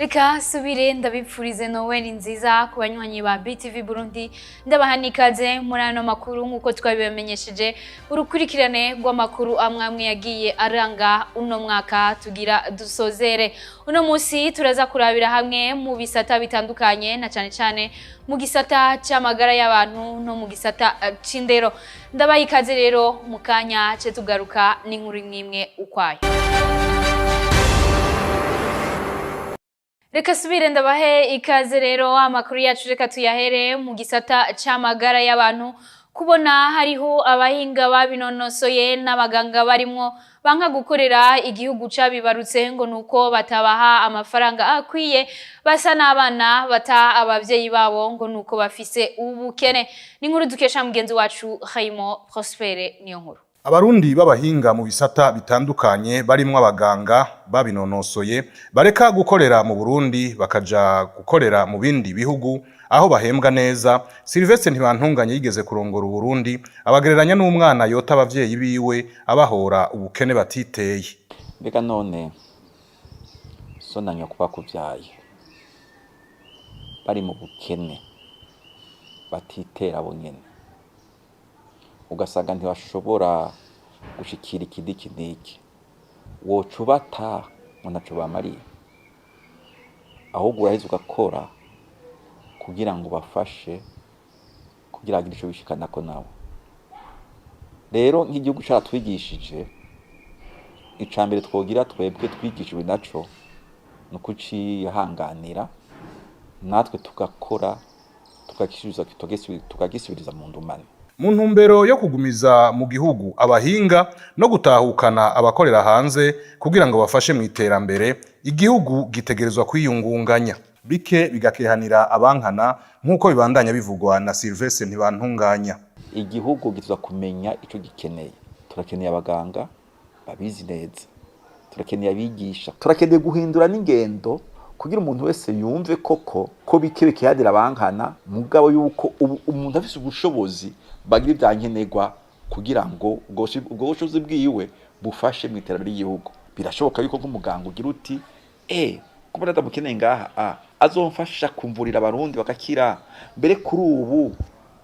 Reka subire ndabipfurize Noel nziza ku banywanyi ba BTV Burundi. Ndabaha n'ikaze muri ano makuru nk'uko twabibamenyesheje, urukurikirane rw'amakuru amwe amwe yagiye aranga uno mwaka tugira dusozere. Uno munsi turaza kurabira hamwe mu bisata bitandukanye, na cane cane mu gisata c'amagara y'abantu no mu gisata c'indero. Ndabaha ikaze rero, mu kanya ce tugaruka n'inkuru imwe imwe ukwayo. Reka subire ndabahe ikaze rero. Amakuru yacu reka tuyahere mu gisata c'amagara y'abantu. Kubona hariho abahinga babinonosoye n'abaganga barimwo banka gukorera igihugu cabibarutse ngo nuko batabaha amafaranga akwiye, basa n'abana bata abavyeyi babo ngo nuko bafise ubukene. Ni inkuru dukesha mugenzi wacu Hayimo Prospere. Niyo nkuru. Abarundi b'abahinga mu bisata bitandukanye, barimwo abaganga babinonosoye, bareka gukorera mu Burundi bakaja gukorera mu bindi bihugu aho bahembwa neza. Sylvestre Ntibantunganya yigeze kurongora Uburundi abagereranya n'umwana yota abavyeyi biwe abahora ubukene batiteye. Mbega none so na nyoko bakuvyaye bari mu bukene batitera bo nyene, ugasanga ntibashobora gushikira iki n'iki n'iki, woca ubata ngo ntaco bamariye? Ahubwo uraheza ugakora kugira ngo bafashe, kugira bagire ico bishikanako nabo. Rero nk'igihugu caratwigishije, ica mbere twogira twebwe twigishijwe naco ni ukucihanganira, natwe tugakora, tukagisubiriza mu ndumane. Mu ntumbero yo kugumiza mu gihugu abahinga no gutahukana abakorera hanze kugira ngo bafashe mu iterambere, igihugu gitegerezwa kwiyungunganya, bike bigakehanira abankana, nk'uko bibandanya bivugwa na Sylvestre Ntibantunganya. Igihugu gituza kumenya ico gikeneye. Turakeneye abaganga babizi neza, turakeneye abigisha, turakeneye guhindura n'ingendo kugira umuntu wese yumve koko ko bike bikehanira abankana, mugabo yuko ubu umuntu afise ubushobozi bagira ivyankenerwa kugira ngo ubwo bushobozi bwiwe bufashe mu iterambere ry'igihugu. Birashoboka yuko nk'umuganga ugira uti: "Kuba ndamukeneye ngaha, azomfasha kumvurira Abarundi bagakira." Mbere kuri ubu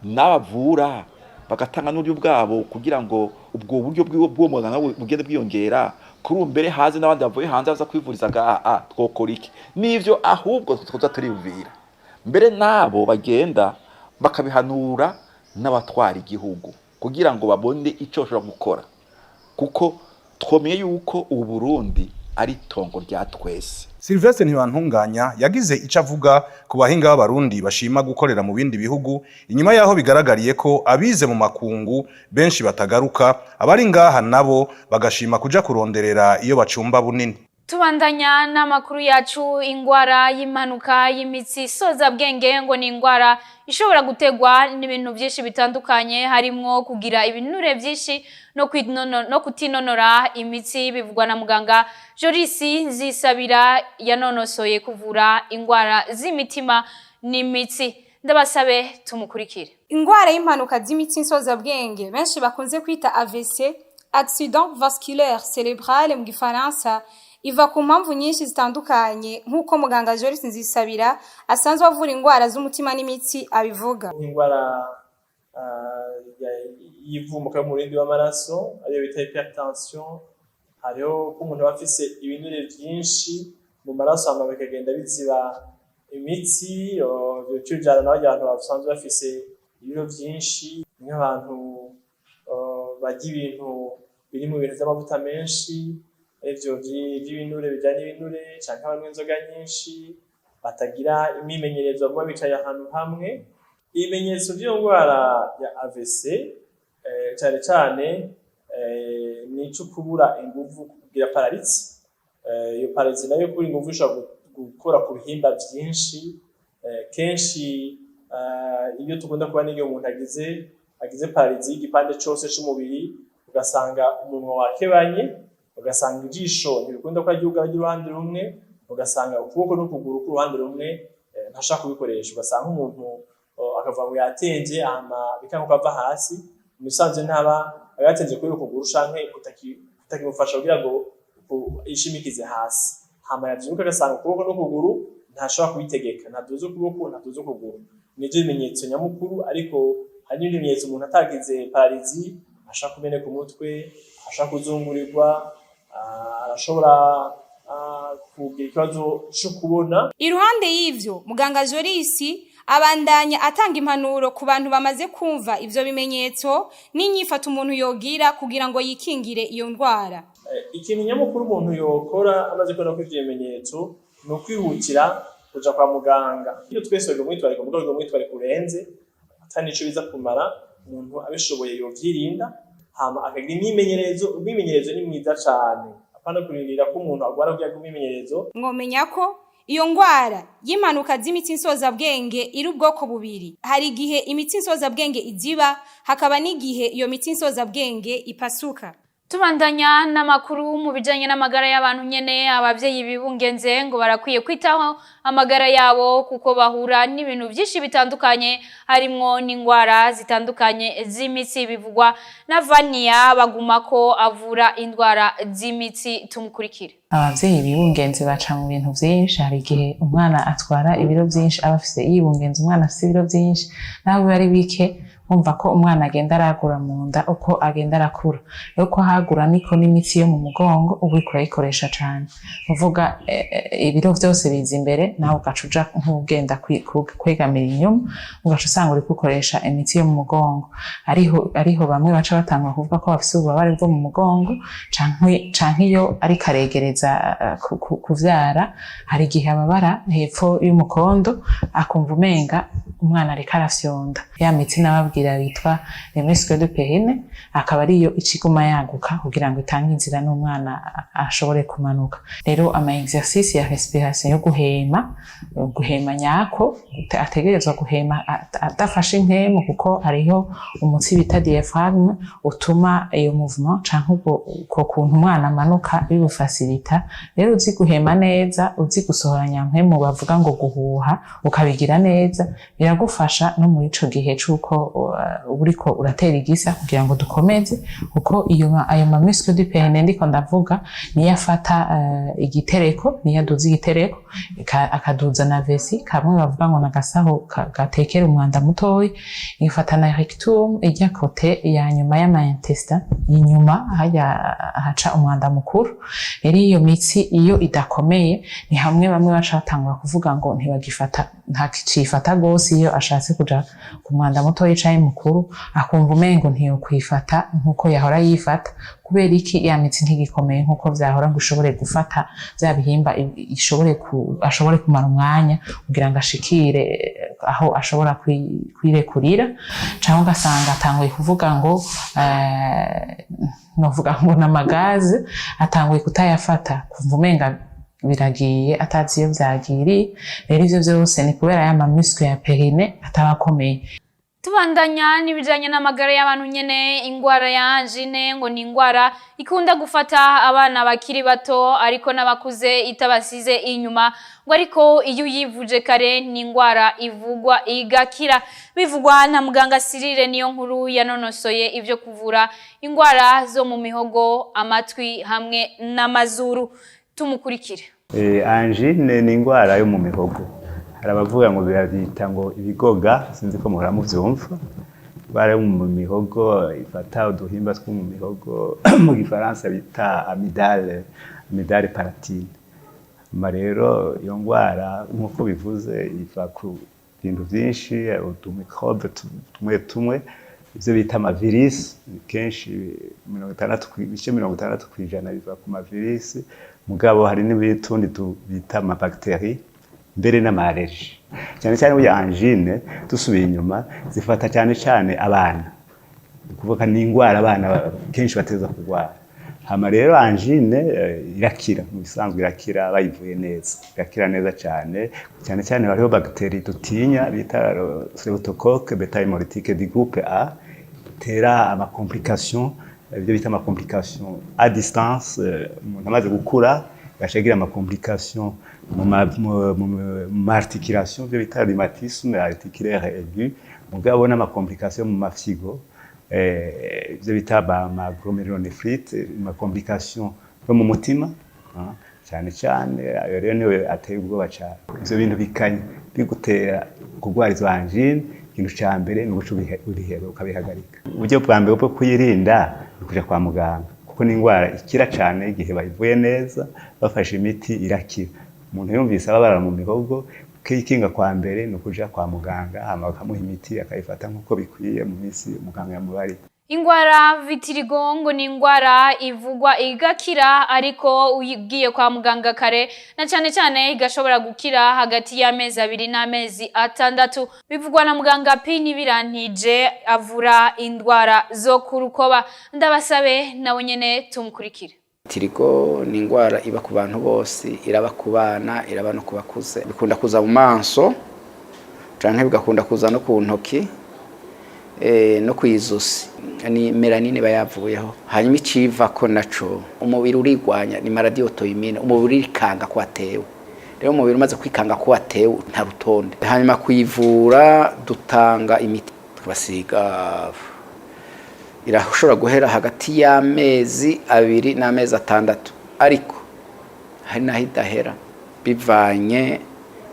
n'abavura bagatanga n'uburyo bwabo kugira ngo ubwo buryo bwiwe bw'uwo muganga bugende bwiyongera. Kuri ubu mbere haze n'abandi bavuye hanze baza kwivuriza ngaha. Twokora iki? Nivyo ahubwo twoza turiyumvira, mbere nabo bagenda bakabihanura n'abatwara igihugu kugira ngo babone ico bashobora gukora, kuko twomeye yuko ubu Burundi ari itongo rya twese. Sylvestre Ntibantunganya yagize ico avuga ku bahinga b'Abarundi bashima gukorera mu bindi bihugu, inyuma yaho bigaragariye ko abize mu makungu benshi batagaruka, abari ngaha nabo bagashima kuja kuronderera iyo bacumba bunini. Tubandanya n'amakuru yacu. Ingwara y'impanuka y'imitsi sozabwenge ngo ni ingwara ishobora gutegwa n'ibintu byinshi bitandukanye, harimwo kugira ibinure byinshi no kutinonora imitsi. Bivugwa na muganga Joris Nzisabira yanonosoye kuvura ingwara z'imitima n'imitsi. Ndabasabe tumukurikire. Ingwara y'impanuka z'imitsi nsozabwenge, benshi bakunze kwita AVC, accident vasculaire cérébral mu gifaransa, iva ku mpamvu nyinshi zitandukanye, nk'uko muganga Joris Nzisabira asanzwe avura indwara z'umutima n'imitsi abivuga. Nk'indwara y'ivumbuka y'umurindi w'amaraso, ariyo bita hypertension. Hariho ko umuntu aba afise ibinure vyinshi mu maraso, hama bikagenda biziba imitsi. Bica bijana na barya bantu basanzwe bafise ibiro vyinshi, nk'abantu barya ibintu birimwo ibintu vy'amavuta menshi, arivyo vy'ibinure, bijana n'ibinure, canke abanywa inzoga nyinshi, batagira imyimenyerezo, baguma bicaye ahantu hamwe. Ibimenyetso vy'iyo ndwara ya AVC cane cane ni ico kubura inguvu, kugira paralysie. Iyo paralysie nayo, kubura inguvu, ishobora gukora ku bihimba vyinshi. Kenshi iyo tugunda kuba n'igihe umuntu agize paralysie y'igipande cose c'umubiri, ugasanga umunwa wakebanye, ugasanga ijisho ntibikunda ko ryugara ry'uruhande rumwe, ugasanga ukuboko n'ukuguru k'uruhande rumwe ntashobora kubikoresha, ugasanga umuntu akavuga ngo yatemvye, hama bikanka ko ava hasi. Mu bisanzwe ntaba aba yatemvye kubera ukuguru canke kutakimufasha kugira ngo yishimikize hasi. Hama yavyuka agasanga ukuboko n'ukuguru ntashobora kubitegeka, ntaduza ukuboko, ntaduza ukuguru. Nivyo bimenyetso nyamukuru, ariko hari n'ibindi bimenyetso umuntu atagize paralysie: ashobora kumeneka umutwe, ashobora kuzungurirwa, arashobora kugira ikibazo co kubona. Iruhande y'ivyo, muganga Jorisi abandanya atanga impanuro ku bantu bamaze kumva ivyo bimenyetso n'inyifato umuntu yogira kugira ngo yikingire iyo ndwara. Ikintu nyamukuru umuntu yokora amaze kubona ko ivyo bimenyetso ni ukwihutira kuja kwa muganga. Iyo twese umwitwariko, mugabo umwitwariko urenze ata nico biza kumara. Umuntu abishoboye yovyirinda, hama akagira imyimenyerezo. Umwimenyerezo ni mwiza cane, apana kurindira ko umuntu agwara kugira agire umwimenyerezo. Mwomenya ko iyo ngwara y'impanuka z'imitsi nsozabwenge iri ubwoko bubiri: hari igihe imitsi nsozabwenge iziba, hakaba n'igihe iyo mitsi nsozabwenge ipasuka. Tubandanya n'amakuru mu bijanye n'amagara y'abantu nyene. Abavyeyi bibungenze ngo barakwiye kwitaho amagara yabo, kuko bahura n'ibintu byinshi bitandukanye, harimwo n'indwara zitandukanye z'imitsi. Bivugwa na Vania baguma ko avura indwara z'imitsi. Tumukurikire. Abavyeyi bibungenze baca mu bintu vyinshi. Hari igihe umwana atwara ibiro vyinshi, aba afise yibungenze, umwana afise ibiro vyinshi, naho biba ari bike, wumva ko umwana agenda aragura mu nda uko agenda arakura. Rero uko ahagura niko n'imitsi yo mu mugongo uba uriko urayikoresha cane. Uvuga ibiro vyose biza imbere, nawe ugaca uja nk'ugenda kwegamira inyuma, ugaca usanga uriko ukoresha imitsi yo mu mugongo. Ariho bamwe baca batangura kuvuga ko bafise ububabare bwo mu mugongo, canke iyo ariko aregereza kuvyara, hari igihe ababara hepfo y'umukondo, akumva umenga umwana ariko arafyonda. Ya mitsi nababwira bitwa les muscles de périnée, akaba ariyo ica iguma yaguka kugira ngo itange inzira n'umwana ashobore kumanuka. Rero ama exercice ya respiration, yo guhema, guhema nyako, ategerezwa guhema adafashe impwemu, kuko hariho umutsi bita diaphragme utuma iyo mouvement canke ubwo uko kuntu umwana amanuka bibufacilita. Rero uzi guhema neza, uzi gusohora nyampwemu, bavuga ngo guhuha, ukabigira neza, biragufasha no muri ico gihe c'uko uba uriko uratera igisa kugira ngo dukomeze, kuko iyo ayo ma muscle du périnée ndiko ndavuga niyo afata igitereko, niyo aduza igitereko, akaduza na vessie, kamwe bavuga ngo nagasaho gatekera umwanda mutoyi, ifata na rectum, ijya côté ya nyuma y'ama intestin, inyuma hajya haca umwanda mukuru. Rero iyo mitsi iyo idakomeye, ni hamwe bamwe baca batangura kuvuga ngo ntibagifata, ntakicifata gose. Iyo ashatse kuja ku mwanda mutoyi canke mukuru, akumva umengo ntiyokwifata nkuko yahora yifata. Kubera iki? Ya mitsi ntigikomeye nkuko vyahora ngo ishobore gufata vya bihimba, ishobore ashobore kumara umwanya kugira ngo ashikire aho ashobora kwirekurira. Canke ugasanga atanguye kuvuga ngo novuga ngo n'amagaze atanguye kutayafata, kumva umenga biragiye, atazi iyo vyagiriye. Rero ivyo vyose ni kubera ya ma muscle ya périnée ataba akomeye. Tubandanya n'ibijanye n'amagara y'abantu nyene. Ingwara ya angine ngo ni ingwara ikunda gufata abana bakiri bato, ariko n'abakuze itabasize inyuma. Ngo ariko iyo uyivuje kare, ni ingwara ivugwa igakira. Bivugwa na muganga Cyrille niyo nkuru, yanonosoye ivyo kuvura ingwara zo mu mihogo, amatwi hamwe n'amazuru. Tumukurikire. Angine ni ingwara yo mu mihogo. Hari abavuga ngo birabyita ngo ibigoga, sinzi ko muhora muvyumva. Indwara yo mu mihogo ifata uduhimba two mu mihogo, mu gifaransa bita amygdale, amygdale palatine. Hama rero iyo ndwara, nk'uko bivuze, iva ku bintu vyinshi, utumicrobe tumwe tumwe, ivyo bita amavirisi. Kenshi 60, 60% biva ku mavirisi, mugabo hari n'ibitundi bita amabactéries, mbere n'ama allergies. Cyane cyane burya angine, dusubiye inyuma, zifata cyane cyane abana. Ni ukuvuga ni ingwara abana kenshi bateza kurwara. Hama rero angine irakira, mu bisanzwe irakira bayivuye neza, irakira neza cyane. Cyane cyane hariho bactérie dutinya bita streptocoque bêta-hémolytique du groupe A, itera ama complication, ibyo bita ama complication à distance. Umuntu amaze gukura gaca agira ama complication mu ma articulation, ibyo bita rhumatisme articulaire aigu, mugabo n'ama complication mu mafyigo, ibyo bita ba ma glomérulonéphrite, ma complication yo mu mutima. Cyane cyane ayo rero niwe ateye ubwoba cyane. Ivyo bintu bikanye bigutera kurwara izo angine, ikintu ca mbere ni uguca ubiheba, ukabihagarika. Uburyo bwa mbere bwo kuyirinda ni ukuja kwa muganga, kuko ni indwara ikira cyane igihe bayivuye neza, bafashe imiti irakira. Umuntu yumvise ababara mu mihogo, kwikinga kwa mbere ni ukuja kwa muganga, hama bakamuha imiti akayifata nk'uko bikwiye mu minsi muganga yamubariye. Ingwara vitiligo ngo ni ingwara ivugwa igakira, ariko ugiye kwa muganga kare, na cyane cyane igashobora gukira hagati y'amezi 2 n'amezi 6. Bivugwa na muganga P Nibirantije avura indwara zo ku rukoba. Ndabasabe nawe nyene tumukurikire. Vitiligo ni ingwara iba ku bantu bose, iraba ku bana, iraba no ku bakuze. Bikunda kuza mu maso canke bigakunda kuza no ku ntoki, no kwizosi. Ni mélanine iba yavuyeho, hanyuma icivako naco umubiri urigwanya, ni maladie auto-immune, umubiri urikanga ko watewe. Rero umubiri umaze kwikanga ko watewe nta rutonde. Hanyuma kuyivura dutanga imiti tukabasiga, irashobora guhera hagati y'amezi 2 n'amezi 6, ariko hari n'aho idahera bivanye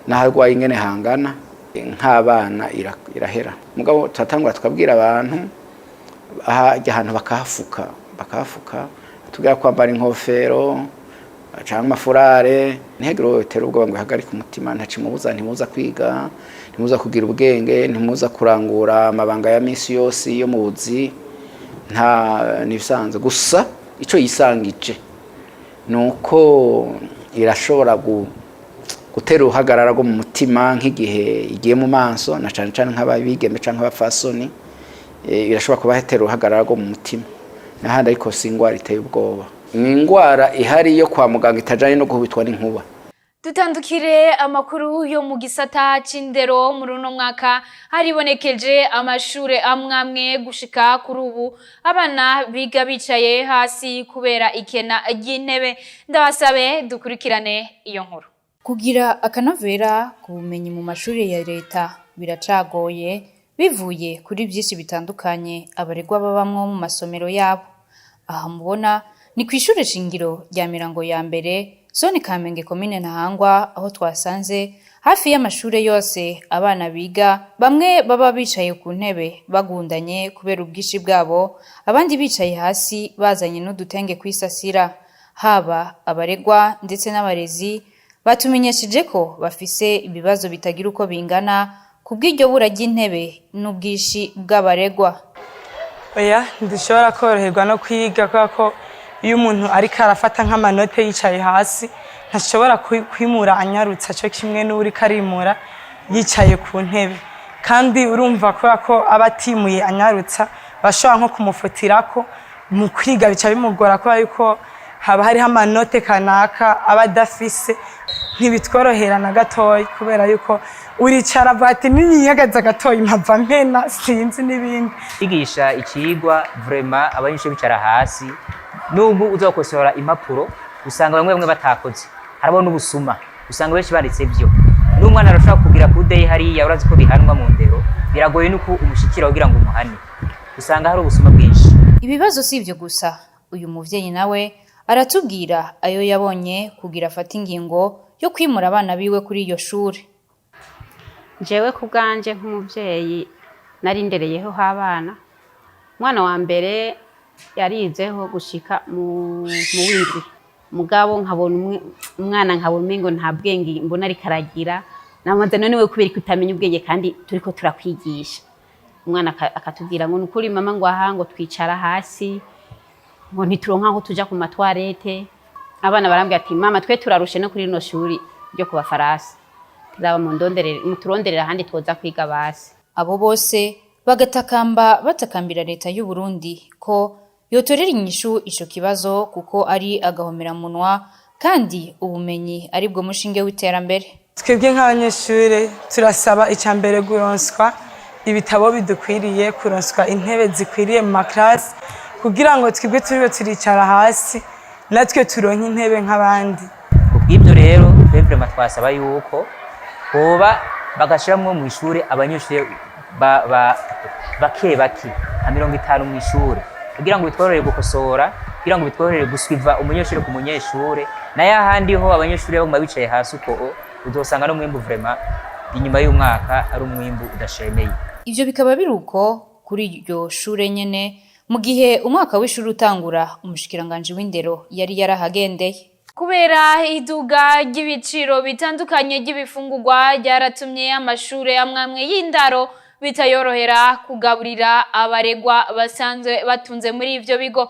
n'aharwaye ingene hangana. Nk'abana irahera, mugabo turatangura tukabwira abantu hajya ahantu bakahafuka, tubwira kwambara inkofero cyangwa amafurare. Ntihagire uwo bitera ubwoba ngo ihagarike umutima. Ntakimubuza, ntimuza kwiga, ntimuza kugira ubwenge, ntimuza kurangura amabanga ya minsi yose yo mu buzi, nta nibisanzwe. Gusa icyo yisangije ni uko irashobora gutera uruhagarara rwo mu mutima nk'igihe igiye mu maso, na cyane cyane nk'ababigeme cyangwa abapfasoni, irashobora kubatera uruhagarara rwo mu mutima n'ahandi, ariko si ingwara iteye ubwoba. Ni ingwara ihari yo kwa muganga itajanye no guhubitwa n'inkuba. Dutandukire amakuru yo mu gisata c'indero. Muri uno mwaka haribonekeje amashure amwamwe gushika kuri ubu abana biga bicaye hasi kubera ikena ry'intebe. Ndabasabe dukurikirane iyo nkuru. Kugira akanovera ku bumenyi mu mashuri ya leta biracagoye, bivuye kuri byinshi bitandukanye abaregwa babamwo mu masomero yabo. Aha mubona ni ku ishure shingiro rya Mirango ya mbere, zone Kamenge, komine Ntahangwa, aho twasanze hafi y'amashure yose abana biga bamwe baba bicaye ku ntebe bagundanye kubera ubwinshi bwabo, abandi bicaye hasi bazanye n'udutenge kwisasira. Haba abaregwa ndetse n'abarezi batumenyesheje ko bafise ibibazo bitagira uko bingana kubw'iryo bura ry'intebe n'ubwinshi bw'abaregwa. Oya, ntidushobora koroherwa no kwiga, kubera ko iyo umuntu ariko arafata nk'amanote yicaye hasi ntashobora kwimura anyarutsa cyo kimwe n'uriko arimura yicaye ku ntebe. Kandi urumva, kubera ko aba atimuye anyarutsa, bashobora nko kumufutirako. Mu kwiga bica bimugora, kubera yuko haba hariho amanote kanaka aba adafise. Ntibitworohera na gatoya, kubera yuko uricara avuga ati ninyiyagaza gatoya mpava mpena, sinzi n'ibindi. Kwigisha ikigwa vraiment abanyeshuri bicara hasi, nubwo uzokosora impapuro usanga bamwe bamwe batakoze, harabo n'ubusuma, usanga benshi banditse byo. N'umwana arashobora kugira kudeyi hariya, urazi ko bihanwa mu ndero, biragoye nuko umushikira kugira ngo umuhane, usanga hari ubusuma bwinshi. Ibibazo si ibyo gusa. Uyu muvyeyi nawe aratubwira ayo yabonye kugira afate ingingo yo kwimura abana biwe kuri iyo shure. Jewe ku bwanje nk'umuvyeyi nari ndereyeho abana. Umwana wa mbere yarizeho gushika mu w'indwi, mugabo nkabona umwana nkabona umengo nta bwenge mbona ariko aragira. Namaze none we kubera ko utamenya ubwenge kandi turiko turakwigisha? Umwana akatubwira ngo nukuri mama, ngo aha ngo twicara hasi, ngo ntituronka aho tuja ku ma toilettes. Abana barambwira ati mama, twe turarushe no kuri rino shuri ryo ku bafarasi, turaba mundonderere, muturonderera ahandi twoza kwiga basi. Abo bose bagatakamba batakambira leta y'u Burundi ko yotorera inyishu ico kibazo, kuko ari agahomeramunwa kandi ubumenyi ari bwo mushinge w'iterambere. Twebwe nk'abanyeshuri turasaba icya mbere kuronswa ibitabo bidukwiriye, kuronswa intebe zikwiriye mu ma classes, kugira ngo twebwe turiwe turicara hasi natwe turonke intebe nk'abandi. Kubw'ibyo rero twe vraiment twasaba yuko hoba bagashiramwo mu ishure abanyeshure bake bake nka 50 mu ishure, kugira ngo bitworohere gukosora. Kugira ngo bitworohere gusuiva umunyeshuri ku munyeshure. Nayo ahandi ho abanyeshuri baguma bicaye hasi uko, uzosanga n'umwimbu vraiment inyuma y'umwaka ari umwimbu udashemeye. Ivyo bikaba biri uko kuri iryo shure nyene, mu gihe umwaka w'ishuri utangura umushikiranganji w'indero yari yarahagendeye. Kubera iduga ry'ibiciro bitandukanye ry'ibifungurwa ryaratumye amashure amwe amwe y'indaro bitayorohera kugaburira abaregwa basanzwe batunze muri ivyo bigo.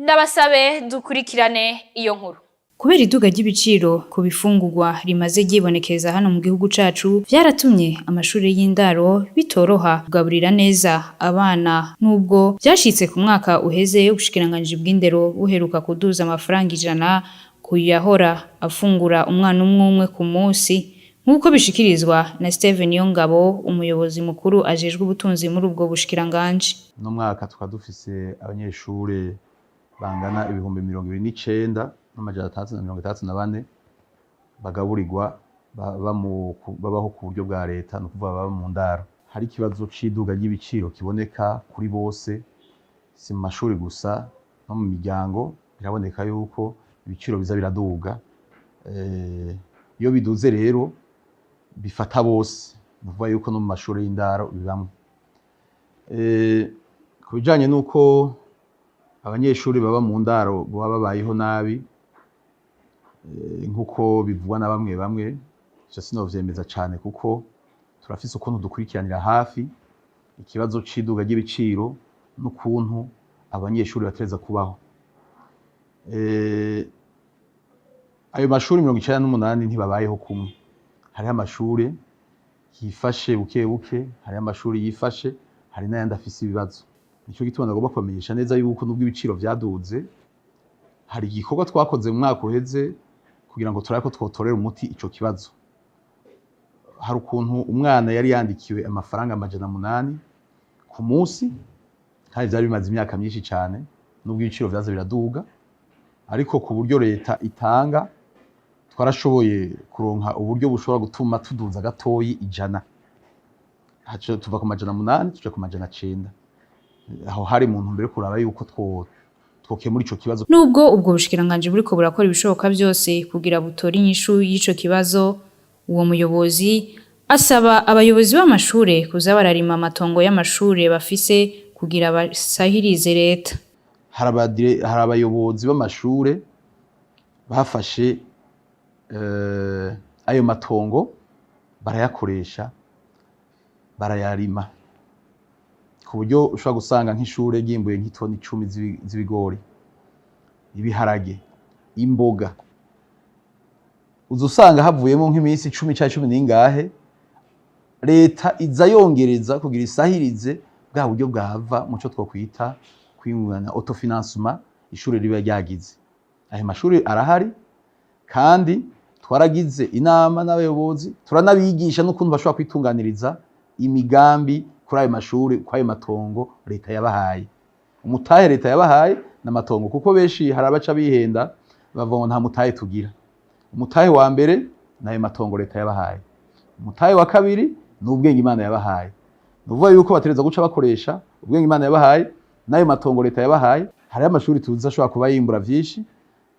Ndabasabe dukurikirane iyo nkuru. Kubera iduga ry'ibiciro ku bifungurwa rimaze ryibonekeza hano mu gihugu cacu, vyaratumye amashuri y'indaro bitoroha kugaburira neza abana, nubwo vyashitse ku mwaka uheze ubushikiranganji bw'indero buheruka kuduza amafaranga 100 kuyahora afungura umwana umwe umwe ku munsi, nk'uko bishikirizwa na Steven Niyongabo, umuyobozi mukuru ajejwe ubutunzi muri ubwo bushikiranganji. Uno mwaka tukaba dufise abanyeshure bangana 29,664 bagaburirwa babaho ku buryo bwa leta, ni ukuvuga baba mu ndaro. Hari ikibazo c'iduga ry'ibiciro kiboneka kuri bose, si mu mashuri gusa, no mu miryango biraboneka yuko ibiciro biza biraduga. Iyo biduze rero bifata bose, ni ukuvuga yuko no mu mashuri y'indaro bibamwo. Ku bijanye n'uko abanyeshuri baba mu ndaro baba babayeho nabi, nk'uko bivugwa na bamwe bamwe, ivyo sinovyemeza cane, kuko turafise ukuntu dukurikiranira hafi ikibazo c'iduga ry'ibiciro n'ukuntu abanyeshuri bategerezwa kubaho. Ayo mashuri 98 ntibabayeho kumwe. Hariho amashure yifashe buke buke, hariho amashuri yifashe, hari n'ayandi afise ibibazo. Nico gituma nagomba kubamenyesha neza yuko nubwo ibiciro vyaduze, hari igikorwa twakoze mu mwaka uheze kugira ngo turabe ko twotorera umuti ico kibazo. Hari ukuntu umwana yari yandikiwe amafaranga 800 ku munsi, kandi vyari bimaze imyaka myinshi cane nubwo ibiciro vyaza biraduga, ariko ku buryo leta itanga twarashoboye kuronka uburyo bushobora gutuma tuduza gatoyi 100, haca tuva ku 800 tuja ku 900. Aho hari mu ntumbero yo kuraba yuko twokemura ico kibazo. Nubwo ubwo bushikiranganji buriko burakora ibishoboka vyose kugira butore inyishu y'ico kibazo, uwo muyobozi asaba abayobozi b'amashure kuza bararima amatongo y'amashure bafise kugira basahirize leta. Hari abayobozi b'amashure bafashe ayo matongo barayakoresha, barayarima, ku buryo ushobora gusanga nk'ishure ryimbuye nk'itoni 10 z'ibigori, ibiharage, imboga. Uza usanga havuyemo nk'iminsi 10 canke cumi n'ingahe, leta iza yongereza kugira isahirize bwa buryo bwava muco twokwita kwingana autofinancement ishure riba ryagize. Ayo mashuri arahari, kandi twaragize inama n'abayobozi, turanabigisha n'ukuntu bashobora kwitunganiriza imigambi kuri ayo mashuri, kuri ayo matongo leta yabahaye. Umutahe leta yabahaye n'amatongo, kuko benshi hari abaca bihenda bavuga ngo nta mutahe tugira. Umutahe wa mbere n'ayo matongo leta yabahaye, umutahe wa kabiri ni ubwenge Imana yabahaye. Ni ukuvuga yuko bategerezwa guca bakoresha ubwenge Imana yabahaye n'ayo matongo leta yabahaye. Hariho amashuri tuzi ashobora kuba yimbura vyinshi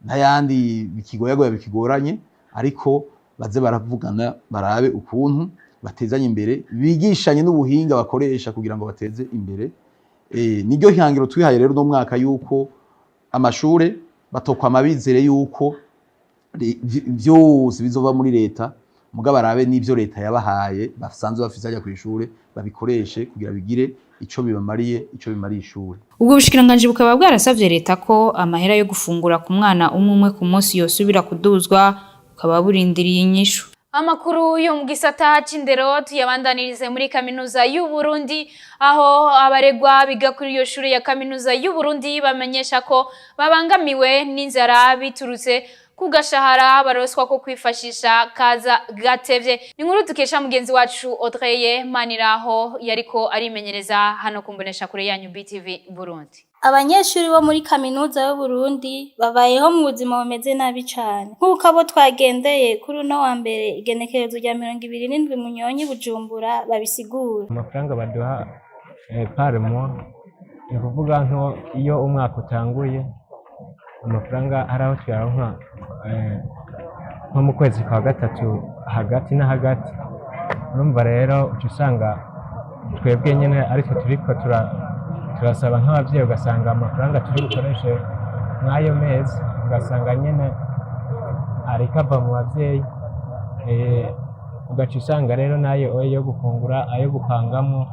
n'ayandi bikigoyagoya, bikigoranye, ariko baze baravugana barabe ukuntu batezanye imbere, bigishanye n'ubuhinga bakoresha kugira ngo bateze imbere. Niryo hangiro twihaye rero no mwaka, yuko amashure batokwama bizere yuko vyose bizova muri leta, mugabo barabe n'ivyo leta yabahaye basanzwe bafise hajya kw'ishure, babikoreshe kugira bigire ico bibamariye, ico bimariye ishure. Ubwo bushikiranganji bukaba bwarasavye leta ko amahera yo gufungura ku mwana umwe umwe ku munsi yosubira kuduzwa, bukaba burindiriye inyishu. Amakuru yo mu gisata c'indero tuyabandanirize muri kaminuza y'u Burundi, aho abaregwa biga kuri iyo shure ya kaminuza y'u Burundi bamenyesha ko babangamiwe n'inzara biturutse ku gashahara baroswa ko kwifashisha kaza gatevye. Ni inkuru dukesha mugenzi wacu Audrey Maniraho, yariko arimenyereza hano kumbonesha kure yanyu BTV Burundi. Abanyeshuri bo muri kaminuza y'Uburundi babayeho mu buzima bumeze nabi cane, nk'uko abo twagendeye kuri uno wa mbere igenekerezo rya 27 Munyonyi Bujumbura babisigura. Amafaranga baduha par mois, ni ukuvuga nko iyo umwaka utanguye Amafaranga hari aho tuyaronka nko mu kwezi kwa gatatu hagati na hagati. Urumva rero uca usanga twebwe nyine ariko turiko turasaba nk'abavyeyi, ugasanga amafaranga turi bukoreshe mw'ayo mezi, ugasanga nyine ariko ava mu bavyeyi. Ugaca usanga rero nayo yo gufungura, ayo gupangamwo,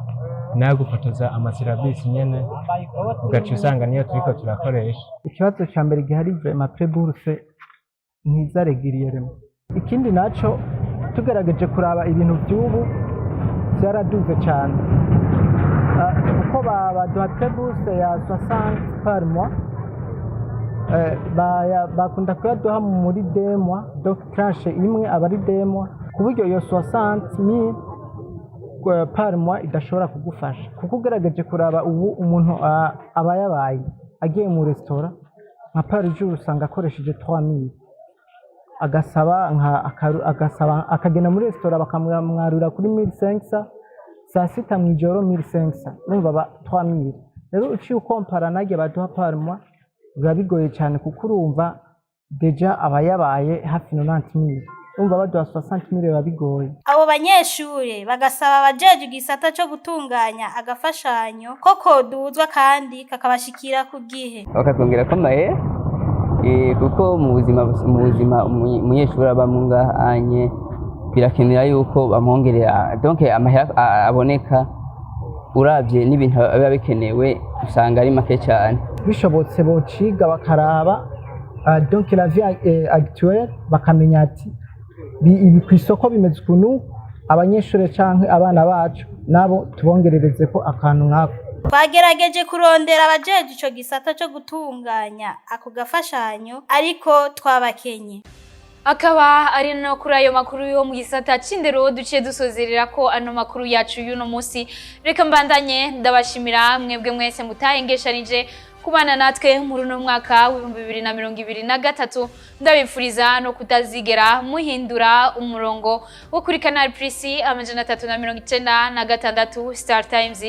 n'ayo gufotoza amasyllabus nyene, ugaca usanga niyo turiko turakoresha. Ikibazo cya mbere gihari, vraiment, prêt-bourse ntiza régulièrement. Ikindi naco, tugerageje kuraba ibintu by'ubu byaraduze cyane. Kuko baduha prêt-bourse ya 60 par mois. Bakunda kuyaduha muri 2 mois, donc tranche imwe aba ari 2 mois, ku buryo iyo 60 mille par mois idashobora kugufasha, kuko ugerageje kuraba ubu umuntu aba yabaye agiye mu resitora nka par jour, usanga akoresheje 3000, agasaba nka agasaba akagenda muri resitora bakamwarura kuri 1500, saa sita mw'ijoro 1500, urumva ba 3000. Rero uciye ukompara naryo baduha par mois, biba bigoye cyane, kuko urumva déjà aba yabaye hafi 90 000, urumva baduha 60 000 biba bigoye. Abo banyeshure bagasaba abajejwe igisata co gutunganya agafashanyo ko koduzwa kandi kakabashikira ku gihe. Bakatwongera ko amahera, kuko mu buzima umunyeshuri abamwo ngahanye birakenera yuko bamwongerera, donc amahera aboneka. Uravye n'ibintu biba bikenewe, usanga ari make cyane. Bishobotse bociga bakaraba donc la vie actuelle, bakamenya ati ibi ku isoko bimeze ukuntu, abanyeshuri canke abana bacu nabo tubongerereze ko akantu nkako. Twagerageje kurondera abajejwe ico gisata co gutunganya ako gafashanyo, ariko twabakenye. Akaba ari no kuri ayo makuru yo mu gisata c'indero duciye dusozerera ko ano makuru yacu y'uno munsi. Reka mbandanye ndabashimira mwebwe mwese mutahengeshanije kubana natwe muri uno mwaka w'2023. Ndabifuriza no kutazigera muhindura umurongo wo kuri Canal Plus 396, Star Times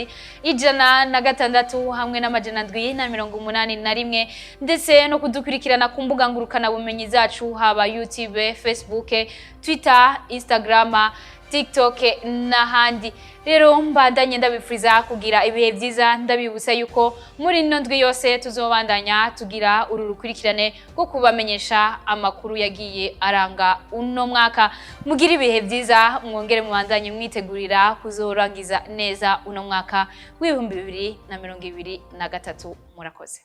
106 hamwe n'781, ndetse no kudukurikirana ku mbuga ngurukana bumenyi zacu, haba YouTube, Facebook, Twitter, Instagram, TikTok n'ahandi. Rero mbandanye ndabifuriza kugira ibihe byiza, ndabibutsa yuko muri ino ndwi yose tuzobandanya tugira uru rukurikirane rwo kubamenyesha amakuru yagiye aranga uno mwaka. Mugira ibihe byiza, mwongere mubandanye mwitegurira kuzorangiza neza uno mwaka w'2023. Murakoze.